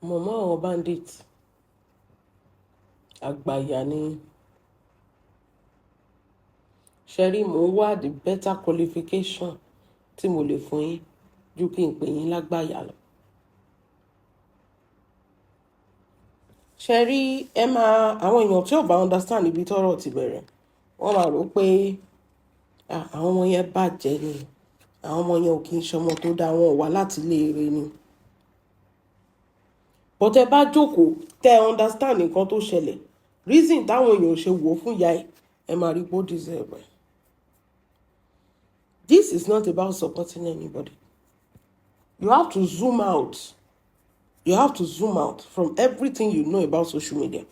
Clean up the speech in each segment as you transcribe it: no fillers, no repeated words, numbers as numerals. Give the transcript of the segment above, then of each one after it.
Mọ̀mọ́ àwọn bandit, àgbàyà ni. Ṣé rí, mò ń wá the better qualification tí mo lè fún yín ju kí n pè yín lágbàyà lọ. Ṣé rí, ẹ máa àwọn èèyàn tí ò bá understand ibi tọ́rọ̀ ti bẹ̀rẹ̀, wọ́n máa rò pé àwọn ọmọ yẹn bàjẹ́ ni, àwọn ọmọ yẹn ò kí ń ṣọmọ tó dáa, wọn ò wá láti ilé ire ni. But ẹ bá jókòó, tẹ understand nǹkan tó ṣẹlẹ̀, reason táwọn èèyàn ò ṣe wò ó fún ìyá ẹ, ẹ máa rí pé ó deserve ẹ. This is not about supporting anybody. You have to zoom out. You have to zoom out from everything you know about social media.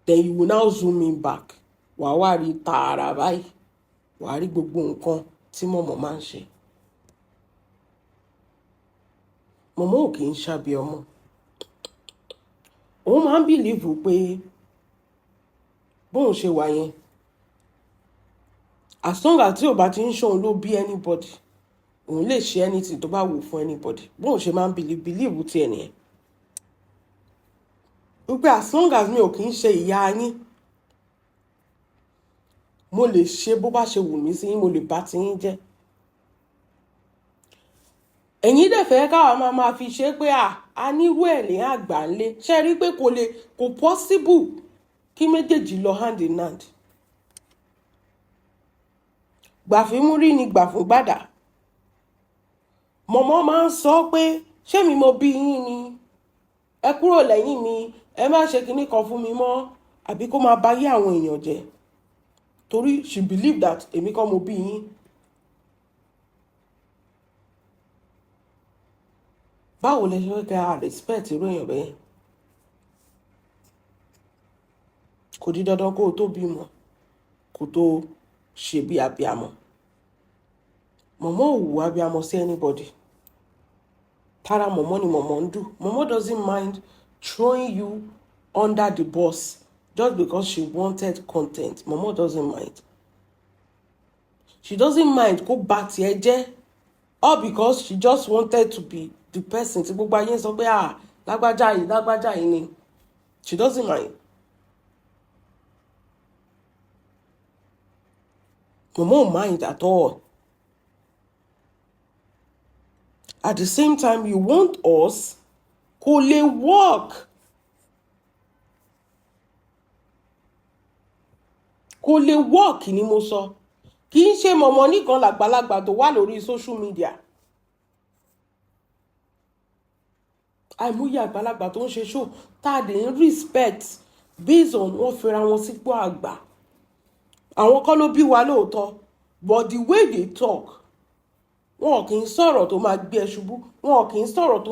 Then you will now zoom in back. Wà á wá rí tààrà báyìí. Wà á rí gbogbo nǹkan tí mọ̀mọ́ máa ń ṣe. Mọ̀mọ́ ò kì í ṣàbí ọmọ. Òun máa ń believe pé bóun ṣe wà yẹn, as long as tí ò bá ti ń ṣòun ló bí anybody, òun lè ṣe anything tó bá wù fún anybody. Bóun ṣe máa ń believe ti ẹ̀ nìyẹn. Wípé as long as mi ò kì í ṣe ìyá yín, mo lè ṣe bó bá ṣe wù mí sí yín, mo lè bá ti yín jẹ́. Ẹ̀yin dẹ̀ fẹ́ káwa máa máa fi ṣe pé à nírú ẹ̀ ní àgbà ńlé. Ṣé rí pé kò lè kò possible kí méjèèjì lọ hand in hand. Gbàfímúrí ni gbà fún gbàdà. Mọ̀mọ́ máa ń sọ pé ṣé mi mo bí yín ni, ẹ kúrò lẹ́yìn mi, ẹ má ṣe kinní kan fún mi mọ́, àbí kó máa bá yé àwọn èèyàn jẹ́, torí she believe that èmi kọ́ mo bí yín. Báwo lẹ ṣe fẹ́ kẹ́ a respect irú èèyàn bẹ́ẹ̀? Kò di dandan kó o tó bímọ kó tó ṣe bí abiamọ. Mọ̀mọ́ ò wù abiamọ sí anybody. Tara mọ̀mọ́ ni mọ̀mọ́ ń dù. Mọ̀mọ́ doesn't mind throwing you under the bus just because she wanted content. Mọ̀mọ́ doesn't mind. She doesn't mind kó bà tiẹ̀ jẹ́ all because she just wanted to be the person tí gbogbo ayé ń sọ pé, "Ah, lágbájá yìí, lágbájá yìí ni." She doesn't mind. Mọ̀mọ́ ò mind at all. At the same time, you want us, kò lè work. Kò lè work ni mo sọ. Kì í ṣe mọ̀mọ́ nìkan làgbàlagbà tó wà lórí social media. Àìmọye àgbàlagbà tó ń ṣe show tá a dẹ̀ ń respect based on wọ́n fira wọn sípò àgbà. Àwọn kọ́ ló bí wa lóòótọ́, but the way they talk, wọn kì í sọ̀rọ̀ tó máa gbé ẹ ṣubú, wọn kì í sọ̀rọ̀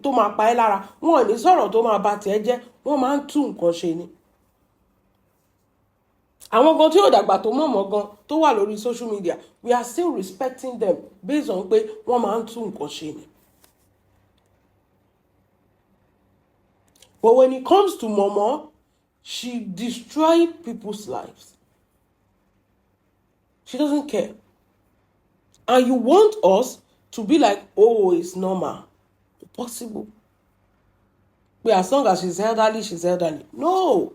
tó máa pa ẹ́ lára, wọn ò ní sọ̀rọ̀ tó máa bà tiẹ̀ jẹ́, wọ́n máa ń tún nǹkan ṣe ni. Àwọn gan tí ò dàgbà tó mọ̀mọ́ gan tó wà lórí social media, we are still respecting them based on pé wọ́n máa ń tún nǹkan ṣe ni. But when it comes to Momo, she destroy people's lives. She doesn't care. And you want us to be like, "Oh, it's normal." Possible. But as long as she's elderly, she's elderly. No.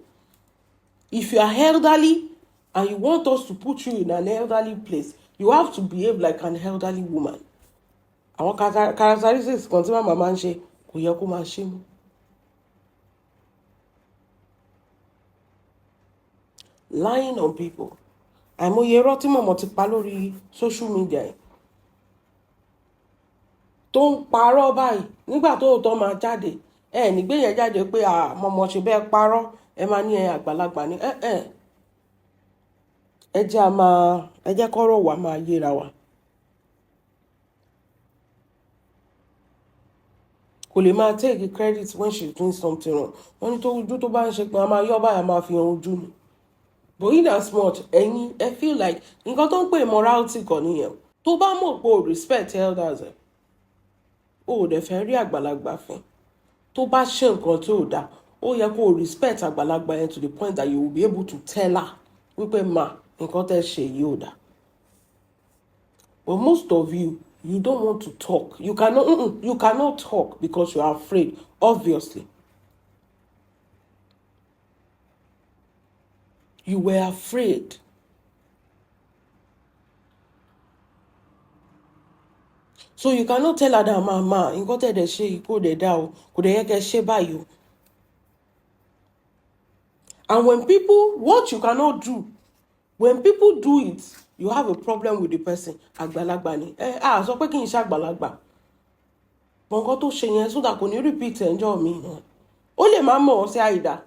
If you are elderly and you want us to put you in an elderly place, you have to behave like an elderly woman. Àwọn characteristics kan tí màmá máa ń ṣe kò yẹ kó máa ṣe mọ́. Lying on people. Àìmọye irọ́ tí mọ̀mọ́ ti pa lórí social media yìí tó ń parọ́ báyìí, nígbà tó tọ́ máa jáde, ẹ nígbé yẹn jáde pé mọ̀mọ́ ṣe bẹ́ẹ̀ parọ́, ẹ máa ní ẹ àgbàlagbà ní ẹ ẹ ẹ jẹ́ a máa ẹ jẹ́ kọ́rọ̀ wà máa yéra wa. Kò lè máa take credit when she's doing something wrong. Wọ́n ní tó ojú tó bá ń ṣe pé a máa yọ́ báyà máa fi hàn ojú ni. But in as much ẹ̀yin ẹ feel like nǹkan tó ń pè morality kọ́ nìyẹn. Tó bá mọ̀ pé o respect elders, ẹ̀ o ò dẹ̀ fẹ́ rí àgbàlagbà fún tó bá ṣe nǹkan tó dáa, ó yẹ kó o respect àgbàlagbà yẹn to the point that you will be able to tell her wípé, "Ma, nǹkan tẹ́ ṣe yìí ò dáa." But most of you, You don't want to talk. You cannot, you cannot talk because you are afraid, obviously. You were afraid. So you cannot tell her that, "Mama, nǹkan tẹ́ dẹ̀ ṣe yìí kò dẹ̀ dá o, kò dẹ̀ yẹ kẹ́ ṣe báyìí o." And when people, what you cannot do, when people do it, you have a problem with the person. Àgbàlagbà ni. Ẹ á sọ pé kí n ṣe àgbàlagbà. But nǹkan tó ṣe yẹn, so that kò ní repeat ẹjọ́ mi náà. Ó lè má mọ̀ ọ́ sí àìdá.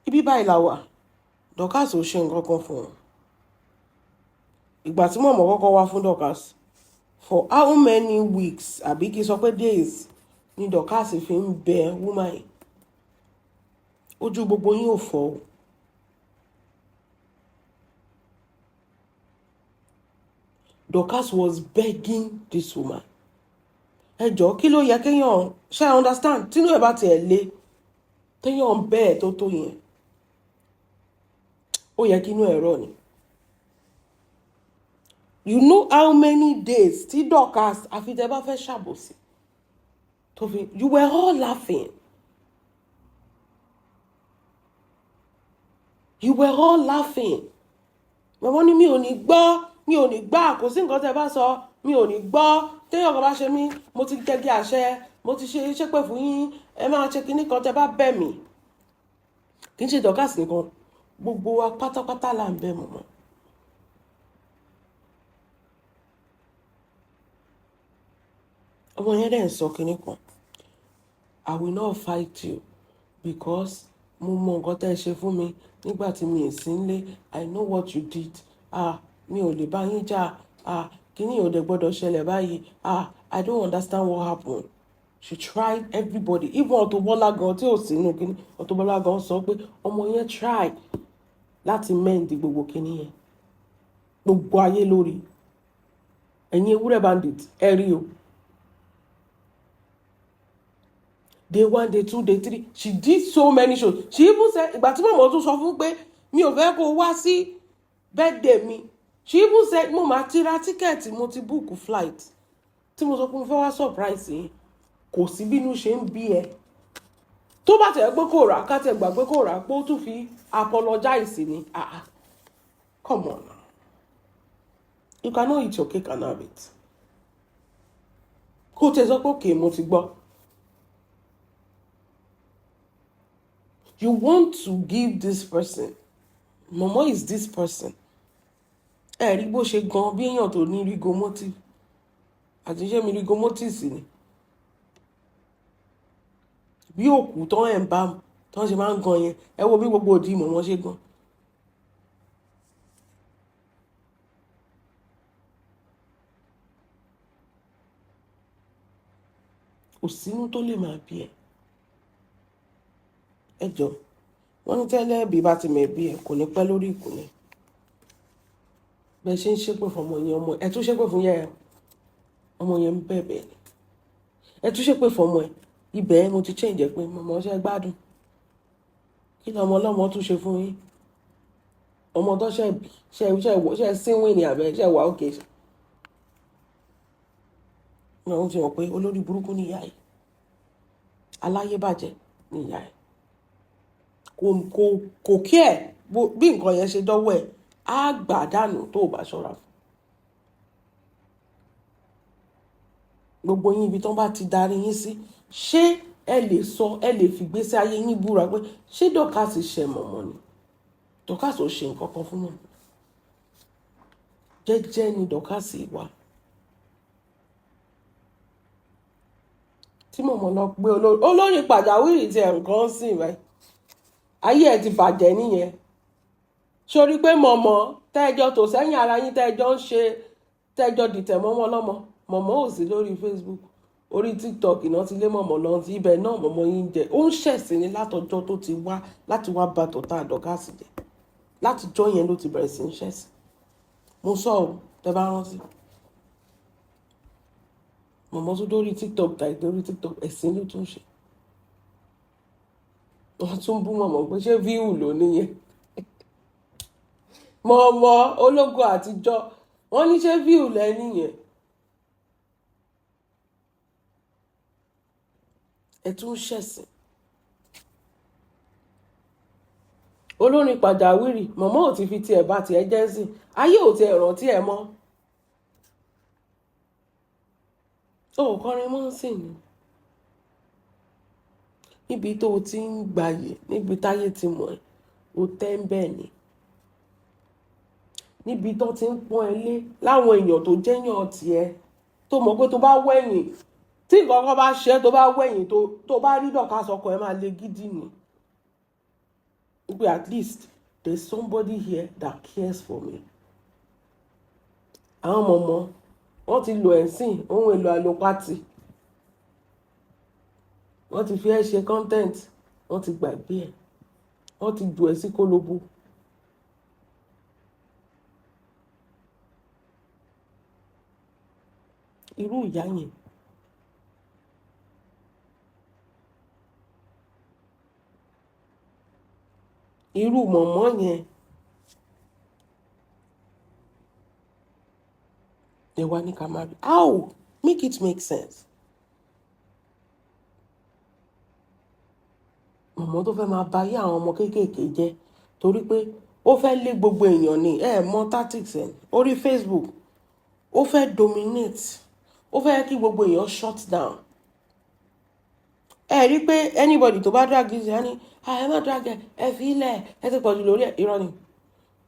Ibi báyìí la wà. Dorcas ò ṣe nǹkan kan fún un. Ìgbà tí mọ̀mọ́ kọ́kọ́ wá fún Dorcas, for how many weeks, àbí kí n sọ pé days, ni Dorcas fi ń bẹ woman yìí? Ojú gbogbo yín ò fọ́ o. Dorcas was begging this woman. Ẹ jọ̀ọ́, kí ló yẹ kéèyàn ṣe? I understand, tínú ẹ̀ bá tiẹ̀ le, téèyàn bẹ́ẹ̀ tó tó yẹn, ó yẹ kí inú ẹ̀ rọ̀ ni. You know how many days tí Dorcas, àfi tẹ́ bá fẹ́ ṣàbòsí tó fi, you were all laughing. You were all laughing. Màmá ní mi ò ní gbọ́, mi ò ní gbà, kò sí nǹkan tẹ́ bá sọ, mi ò ní gbọ́. Téèyàn kan bá ṣe mí, mo ti jẹ́gi àṣẹ, mo ti ṣe ṣépè fún yín, ẹ máa ṣe kinní kan tẹ́ bá bẹ̀ mí. Kì í ṣe Dorcas nìkan, gbogbo wa pátápátá là ń bẹ̀ mọ̀mọ́. Ọmọ yẹn dẹ̀ ń sọ kinní kan. "I will not fight you because mo mọ nǹkan tẹ́ ẹ ṣe fún mi nígbà tí mi ì sí nílé. I know what you did. Ah, mi ò lè bá yín jà. Ah, kíní ò dẹ̀ gbọ́dọ̀ ṣẹlẹ̀ báyìí. Ah, I don't understand what happened." She tried everybody, even Auto Bola gan tí ò sí inú kíní. Auto Bola gan sọ pé ọmọ yẹn try láti mend gbogbo kíní yẹn. Gbogbo ayé lórí. Ẹ̀yin ewúrẹ́ bandit, ẹ rí o. Day one, day two, day three, she did so many shows. She even said, ìgbà tí mọ̀mọ́ tún sọ fún pé mi ò fẹ́ kó wá sí birthday mi, she even said, "Mo máa ti ra ticket, mo ti book flight tí mo sọ pé mo fẹ́ wá surprise yín." Kò sí bínú ṣe ń bí ẹ tó bá tẹ̀ pé kò rà, ká tẹ̀ gbà pé kò rà, pé ó tún fi apologize ni. Ah ah, come on now, you cannot eat your cake and have it. Kó tẹ̀ sọ pé okay, mo ti gbọ́. You want to give this person, Momo is this person. Ẹ rí bó ṣe gan bí èèyàn tó ní rigor mortis, àti ṣé mi rigor mortis ni, bí òkú tán ẹ̀ ń bá tán ṣe máa ń gan yẹn. Ẹ wo bí gbogbo òdì mọ̀mọ́ ṣe gan. Kò sínú tó lè máa bí ẹ. Ẹ jọ, wọ́n ní tẹ́lẹ̀ bí bá ti mẹ̀bí ẹ, kò ní pẹ́ lórí ìkúnlẹ̀. Bẹ́ẹ̀ ṣe ń ṣépè fún ọmọ yẹn, ọmọ ẹ tún ṣépè fún yẹ, ọmọ yẹn ń bẹ̀bẹ̀ ni. Ẹ tún ṣépè fún ọmọ ẹ. Ibẹ̀ mo ti change ẹ pé mọ̀mọ́ ṣe gbádùn. Kí ni ọmọ ọlọ́mọ tún ṣe fún yín? Ọmọ tó ṣe bí, ṣe ṣe ṣe sínwìn ni àbẹ ṣe wà òkè ṣe ní àwọn fi hàn pé olórí burúkú ni ìyá yìí, aláyébàjẹ́ ni ìyá ẹ̀. Kò kí ẹ̀ bí nǹkan yẹn ṣe dọ́wọ́ ẹ̀, á gbà dànù tó o bá ṣọ́ra fún. Gbogbo yín, ibi tó bá ti darí yín sí, ṣé ẹ lè sọ, ẹ lè fi gbésí ayé yín búra pé ṣé Dorcas ṣe mọ̀mọ́ ni? Dorcas ò ṣe nǹkan kan fún mọ̀mọ́. Jẹ́jẹ́ ni Dorcas wà. Tí mọ̀mọ́ lọ pé olórí pàjáwìrì tí ẹ̀ nǹkan sìn báyìí, ayé ẹ̀ ti bàjẹ́ nìyẹn. Sórí pé mọ̀mọ́ tẹ́jọ́ tò sẹ́yìn ara yín, tẹ́jọ́ ń ṣe, tẹ́jọ́ dìtẹ̀ mọ́mọ́ lọ́mọ, mọ̀mọ́ ò sí lórí Facebook, orí TikTok náà ti lé mọ̀mọ́ lọ sí ibẹ̀ náà. Mọ̀mọ́ yín jẹ́ ó ń ṣẹ̀sìn ní látọjọ́ tó ti wá láti wá ba tọ̀tà Dorcas jẹ́. Látijọ́ yẹn ló ti bẹ̀rẹ̀ sí ń ṣẹ̀sìn. Mo sọ ọ́, tẹ́ bá rántí, mọ̀mọ́ tó dórí TikTok tàì dórí TikTok, ẹ̀sìn ló tún ṣe. Wọ́n tún bú mọ̀mọ́ pé ṣé view ló níyẹn, mọ̀mọ́ ológo àtijọ́. Wọ́n ní ṣé view lẹ́ni yẹn? Ẹ tún ṣẹ̀sìn. Olórin pàjáwìrì, mọ̀mọ́ ò ti fi tiẹ̀ bá tiẹ̀ jẹ́ sí. Ayé ò tiẹ̀ rántí ẹ mọ́. Ó kọrin mọ́ sí ni. Níbi tó o ti ń gbayè, níbi táyé ti mọ̀ ẹ́, o tẹ́ ń bẹ́ẹ̀ ni. Níbi tó ti ń pọ́n ẹ lé láwọn èèyàn tó jẹ́yàn tiẹ̀, tó mọ̀ pé tó bá wẹ̀yìn, tí nǹkan kan bá ṣe tó bá wẹ̀yìn, tó bá rí Dorcas, ọkọ ẹ máa le gidi ni. Wípé at least there's somebody here that cares for me. Àwọn mọ̀mọ́ wọ́n ti lò ẹ̀ sìn ohun èlò àlòpatì. Wọ́n ti fi ẹ́ ṣe content, wọ́n ti gbàgbé ẹ̀, wọ́n ti jù ẹ́ sí kólóbó. Irú ìyá yẹn. Irú mọ̀mọ́ yẹn. Ẹ wá ní ká má rí. How? Make it make sense. Mọ̀mọ́ tó fẹ́ máa ba ayé àwọn ọmọ kéékèèké jẹ́ torí pé ó fẹ́ lé gbogbo èèyàn ní, ẹ mọ̀ tactics ẹ̀ orí Facebook. Ó fẹ́ dominate. Ó fẹ́ kí gbogbo èèyàn shut down. Ẹ rí pé anybody tó bá drag Lizzy á ní, "À, ẹ má drag ẹ, ẹ fi í lẹ̀, ẹ ti pọ̀jù lórí ẹ̀." Irọ́ ni.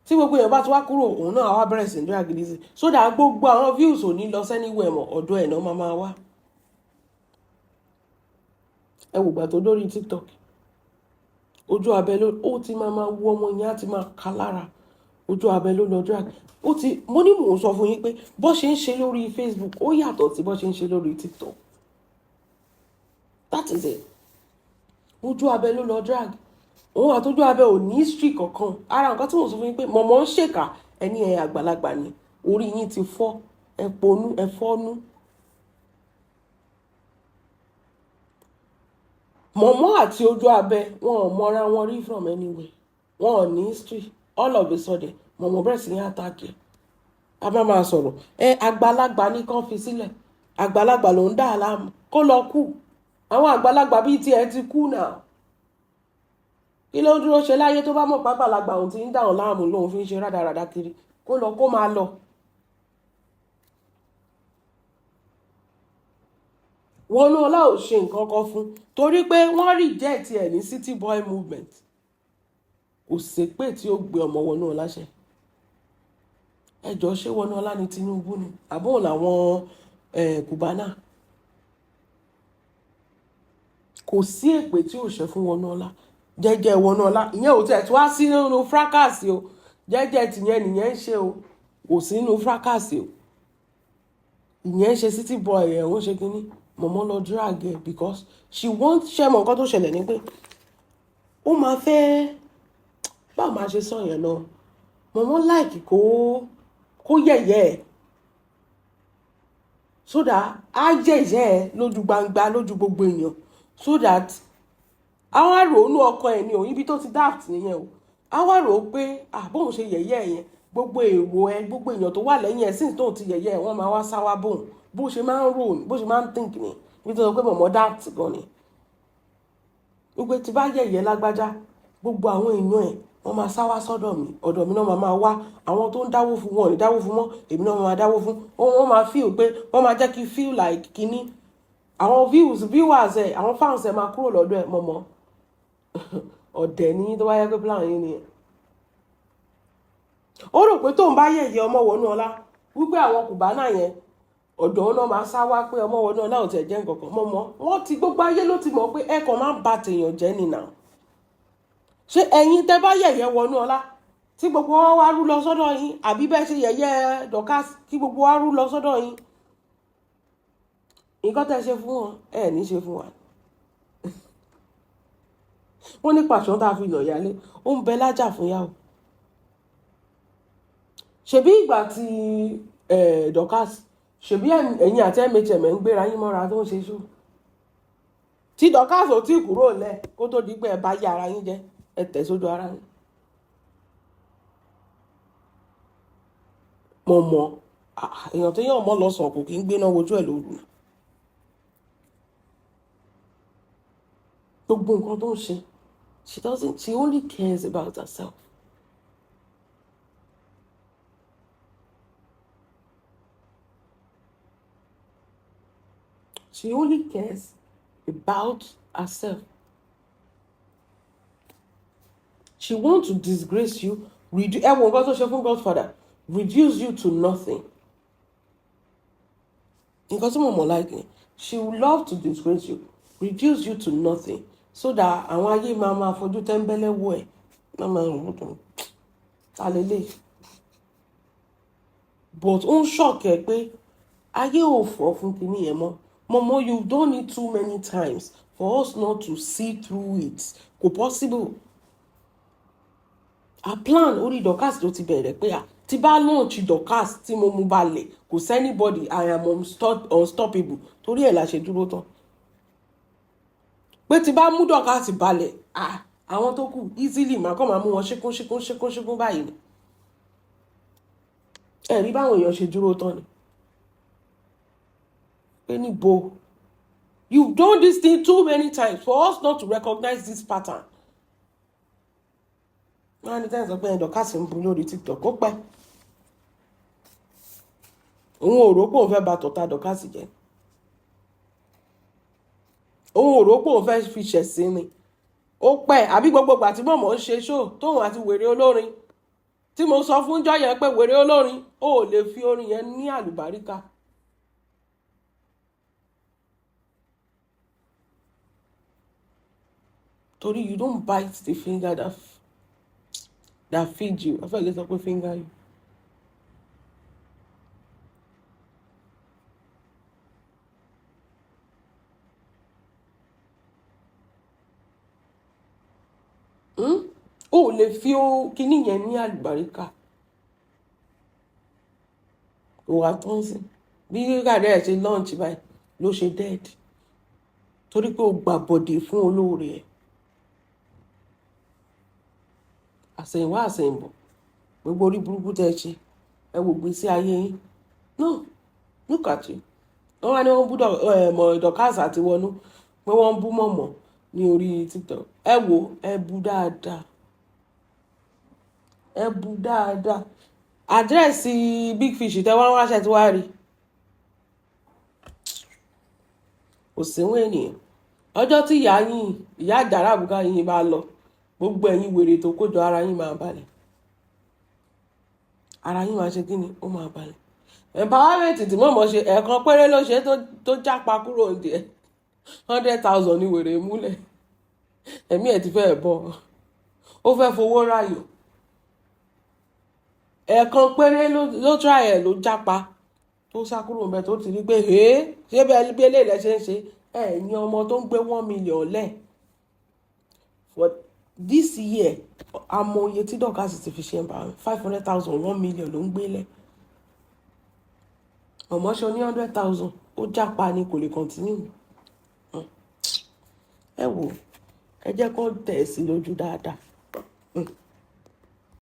Tí gbogbo èèyàn bá ti wá kúrò, òun náà á wá bẹ̀rẹ̀ sí ní drag Lizzy. So that gbogbo àwọn views ò ní lọ anywhere mọ́, ọ̀dọ̀ ẹ̀ náà máa máa wá. Ẹ wò ìgbà tó dórí TikTok. Ojú abẹ ló, ó ti máa máa wú ọmọ yẹn á ti máa ka lára. Ojú abẹ ló lọ drag. Ó ti, mo ní mò ń sọ fún yín pé bó ṣe ń ṣe lórí Facebook ó yàtọ̀ sí bó ṣe ń ṣe lórí TikTok. That is it. Ojú abẹ ló lọ drag. Òun àti ojú abẹ ò ní history kankan. Ara nǹkan tí mò ń sọ fún yín pé mọ̀mọ́ ń ṣèkà, ẹni ẹ àgbàlagbà ni. Orí yín ti fọ́, ẹ ponú, ẹ fọ́nú. Mọ̀mọ́ àti ojú abẹ wọn ò mọra wọn rí from anywhere. Wọn ò ní history. All of a sudden, mọ̀mọ́ bẹ̀rẹ̀ sí ní attack ẹ̀. A máa máa sọ̀rọ̀. Ẹ àgbàlagbà ní kán fi sílẹ̀. Àgbàlagbà ló ń dà á láàmú. Kó lọ kú. Àwọn àgbàlagbà bíi tí ẹ ti kú náà. Kí ló ń dúró ṣe láyé tó bá mọ̀ pé àgbàlagbà òun ti ń dà wọ́n láàmú lóun fi ń ṣe rádaràda kiri? Kó lọ kó máa lọ. Wọnúọlá ò ṣe nǹkan kan fún torí pé wọ́n reject ẹ̀ ní City Boy Movement. Kò sépè tí ó gbé ọmọ Wọnúọlá ṣẹ. Ẹ jọ, ṣé Wọnúọlá ni Tinubu ni? Àbóhùn làwọn Cubana. Kò sí èpè tí ò ṣẹ fún Wọnúọlá. Jẹ́jẹ́ Wọnúọlá, ìyẹn ò tiẹ̀ tí wá sí nínú fracas o. Jẹ́jẹ́ tìyẹn nìyẹn ń ṣe o. Kò sí nínú fracas o. Ìyẹn ń ṣe City Boy ẹ̀ ń ṣe kínní. Mọ̀mọ́ lọ drag ẹ̀ because she want, ṣe mọ̀ nǹkan tó ṣẹlẹ̀ ni pé ó máa fẹ́, báwo máa ṣe sọ yẹn náà? Mọ̀mọ́ like kó yẹ̀yẹ́ ẹ̀ so that á yẹ̀yẹ́ ẹ̀ lójú gbangba, lójú gbogbo èèyàn, so that á wá rò ó nú ọkàn ẹ̀ ní o, ibi tó ti daft nìyẹn o. Á wá rò ó pé, à, bóun ṣe yẹ̀yẹ́ ẹ̀ yẹn, gbogbo èrò ẹ, gbogbo èèyàn tó wà lẹ́yìn ẹ̀ since tóun ti yẹ̀yẹ́ ẹ̀, wọ́n máa wá sá wá bóun. Bó ṣe máa ń rò, bó ṣe máa ń think ni. Ibi tó sọ pé mọ̀mọ́ daft gan ni. Wípé tí bá yẹ̀yẹ́ lágbájá, gbogbo àwọn èèyàn ẹ̀ wọ́n máa sá wá sọ́dọ̀ mi, ọ̀dọ̀ mi náà máa máa wá. Àwọn tó ń dáwó fún wọn ò ní dáwó fún mọ́, èmi náà máa dáwó fún. Wọ́n máa feel pé wọ́n máa jẹ́ kí feel like kíní. Àwọn views, viewers ẹ̀, àwọn fans ẹ̀ máa kúrò lọ́dọ̀ ẹ̀. Mọ̀mọ́. Ọ̀dẹ̀ ni tó bá yẹ pé plan yín nìyẹn. Ó rò pé tóun bá yẹ̀yẹ́ ọmọ Wọnúọlá, wípé àwọn Cubana yẹn ọ̀dọ̀ náà máa sá wá pé ọmọ Wọnúọlá ò tiẹ̀ jẹ́ nǹkan kan. Mọ̀mọ́, wọ́n ti gbogbo ayé ló ti mọ̀ pé ẹ kàn máa ń ba tèèyàn jẹ́ ni now. Ṣé ẹ̀yin tẹ́ bá yẹ̀yẹ́ Wọnúọlá tí gbogbo wa wá rú lọ sọ́dọ̀ yín, àbí bẹ́ẹ̀ ṣe yẹ̀yẹ́ Dorcas kí gbogbo wa rú lọ sọ́dọ̀ yín? Nǹkan tẹ́ ṣe fún wọn, ẹ ní ṣe fún wa. Wọ́n ní pàṣán tá a fi nà ìyálé, ó ń bẹ lájà fún yàwó. Ṣebí ìgbà tí Dorcas, ṣebí ẹ̀yin àti MHM ń gbéra yín mọ́ra tó ń ṣe ṣó. Tí Dorcas ò tí kúrò lẹ̀ kó tó di pé ẹ bá yí ara yín jẹ́, ẹ tẹ̀ sójú ara yín. Mọ̀mọ́, Ah, èèyàn tó yàn mọ́ lọ́sàn-án kò kí ń gbéná wojú ẹ̀ lóru. Gbogbo nǹkan tó ń ṣe, she doesn't, she only cares about herself. She only cares about herself. She wants to disgrace you, reduce, ẹ wo nǹkan tó ṣe fún Godfather, reduce you to nothing. Nǹkan tí mo mọ̀ like ni, she would love to disgrace you, reduce you to nothing, so that àwọn ayé máa máa fojú tẹ́ńbẹ́lẹ́ wò ẹ̀, máa máa rò ó ta lélẹ̀. But ó ń shock ẹ pé ayé ò fọ́ fún kinní yẹn mọ́. Mọ̀mọ́, you've done it too many times for us not to see through it. Kò possible. A plan orí Dorcas ló ti bẹ̀rẹ̀ pé à tí bá launch Dorcas tí mo mú balẹ̀, kò sí anybody, I am unstoppable. Torí ẹ̀ la ṣe dúró tán pé tí bá mú Dorcas balẹ̀, ah, àwọn tó kù easily màá kọ́ máa mú wọn ṣíkún ṣíkún ṣíkún ṣíkún báyìí ni. Ẹ rí báwọn èèyàn ṣe dúró tán ni pé níbo, you've done this thing too many times for us not to recognize this pattern. Wọ́n á ní tẹ́lẹ̀ sọ pé Dorcas ń bu lórí TikTok, ó pẹ́ òun ò rò pé òun fẹ́ bà tọ̀tà Dorcas jẹ́, òun ò rò pé òun fẹ́ fi ṣẹ̀sín ni. Ó pẹ́ àbí gbogbo ìgbà tí mọ̀mọ́ ń ṣe show tóun àti wèrè olórin tí mo sọ fún jọ́ yẹn pé wèrè olórin, ó ò lè fi orin yẹn ní àlùbáríkà. Torí you don't bite the finger that feed you. I fẹ́ lè sọ pé finger you. Hmm? O ò lè fi ó kíní yẹn ní àlùbáríkà. Kò wá tán sí bí gàdé ẹ̀ ṣe launch báyìí ló ṣe dead, torí pé o gbàbọ̀dè fún olóore ẹ̀. Àsẹ̀yìnwá àsẹ̀yìnbọ̀, gbogbo orí burúkú tẹ́ ẹ ṣe, ẹ wò gbèsè ayé yín. No, look at you. Wọ́n wá ní wọ́n bú Dorcas àti wọnú pé wọ́n ń bú mọ̀mọ́ ní orí TikTok. Ẹ wò, ẹ bú dáadáa, ẹ bú dáadáa. Àdírẹ́sì Big Fish tẹ wá ń wáṣẹ tí wàá rí, kò síwọ̀n ènìyàn. Ọjọ́ tí ìyá yín, ìyá àjàrà àbúká yín bá lọ, gbogbo ẹ̀yin wèrè tó kójọ, ara yín máa balẹ̀. Ara yín máa ṣe kí ni? Ó máa balẹ̀. Empowerment tí mọ̀mọ́ ṣe, ẹ̀ẹ̀kan péré ló ṣe tó jápa kúrò ní ẹ̀. 100,000 ní wèrè múlẹ̀, ẹ̀mí ẹ̀ ti fẹ́ bọ́, ó fẹ́ fowó ráyò. Ẹ̀ẹ̀kan péré ló try ẹ̀, ló jápa tó sá kúrò níbẹ̀, tó ti rí pé hee, ṣé bẹ́ẹ̀ bí eléyìí lẹ ṣe ń ṣe. Ẹ̀yin ọmọ tó ń gbé 1 million lẹ̀ for this year, àmọ́ iye tí Dorcas ti fi ṣe empowerment, 500,000, 1 million ló ń gbé lẹ̀. Ọmọ ṣe ní 100,000, ó jápa ni, kò lè continue. Ẹ wò, ẹ jẹ́ kó tẹ̀ sí lójú dáadáa.